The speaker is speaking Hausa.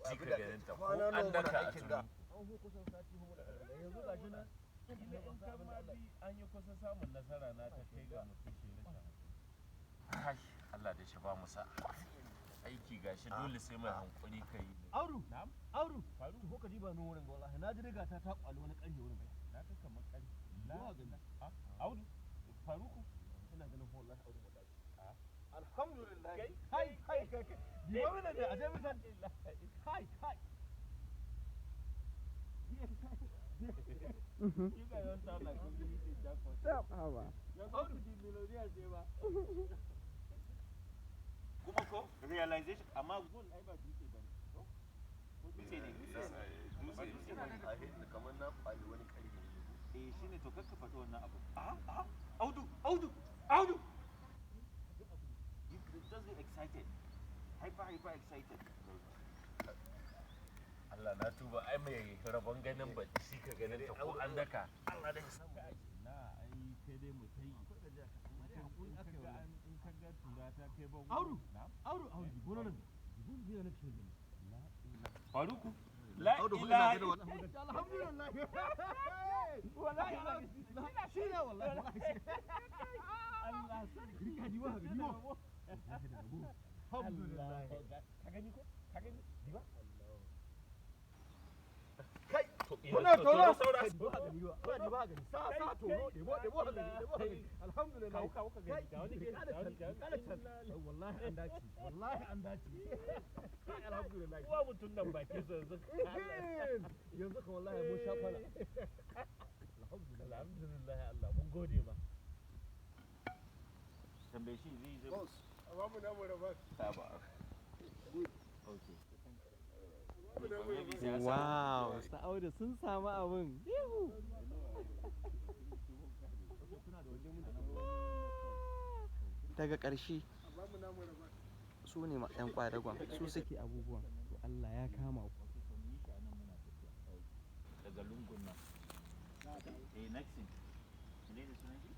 Ji ka ganin ta ko Kwana nawa an muna daka a aikin ga? tuni. An hu kusan sati hu muna aikin ga. Yanzu gashi nan. Kila in ka ma bi an yi kusa samun nasara na ta kai ga mutum shi rashin hankali. Kai, Allah da shi ba mu sa aiki, gashi dole sai mai hankuri ka yi. Audu, Na'am. Audu. Faru. To ka diba min wurin ga, wallahi na ji riga ta ta kwali wani ƙarfe wurin ga. Na ga kamar ƙarfi. Zuwa gani. Ah, Audu, Faruku. Ina ganin wallahi Audu mu dace. Ah. Alhamdulillah. Kai, Kai kai kai kai. Diba mana ne a je mutan. Kai kai. You guys don't sound like you hit the jackpot. Tab, haba. You're going to be millionaires, eh, ba? Kuma ko realization, amma gold ai ba dutse bane. Ko? Ko dutse ne? Ba dutse bane. Kamar na kwali wani ƙarfe ne. Eh, shine, to kakka faɗi wannan abu. Ah ah, Audu, Audu, Audu. You just be excited. Hyper hyper excited. Allah na tuba, ai mai rabon ganin ba shi ka ganin ta ko an daka. Allah dai ya samu dace. Na ai kai dai mu tai. Akwai gajiya ka, amma dai hakuri In aka ka yi ga wallahi. In ka ga tura ta kai bango. Audu! Na'am. Audu, Audu, dibo nan. Dibo ni na kashe gani. Faruku. La Audu, ina ilaha ganin wallahi. Alhamdulillah. Wallahi shi ne, wallahi wallahi. Allah sarki. Rika dibo haka dibo. Wallahi da rabo. Alhamdulillah. Ka gani ko? Ka gani? Diba? Kai, To kuna tono. Saura. Dibo haka dibo. Kuna dibo haka. Sa sa tono, debo debo haka debo haka. Alhamdulillah. Kawo, kawo ka gani. Ga wani gefe, ga wani, ga wani. Kada can. Wallahi an dace. Wallahi an dace. Kai, alhamdulillah. Uwa mutum nan bakin sa yanzu. Yanzu ka wallahi mun sha kwana. Alhamdulillah. Alhamdulillah, Allah mun gode ma. Tambaye shi zai zai. Boss, a bamu namu rabas. Saba. Okay. Bamu namu rabas. Wow, Sa'audu sun samu abin. Ihu. Kuna da waje mun Daga ƙarshe A bamu namu rabas. su ne 'yan kwadagon su suke abubuwan. To Allah ya kama ku. Okay, to mu yi shi a nan muna tafiya. Daga lungun nan. Eh, next thing. Menene sunan shi?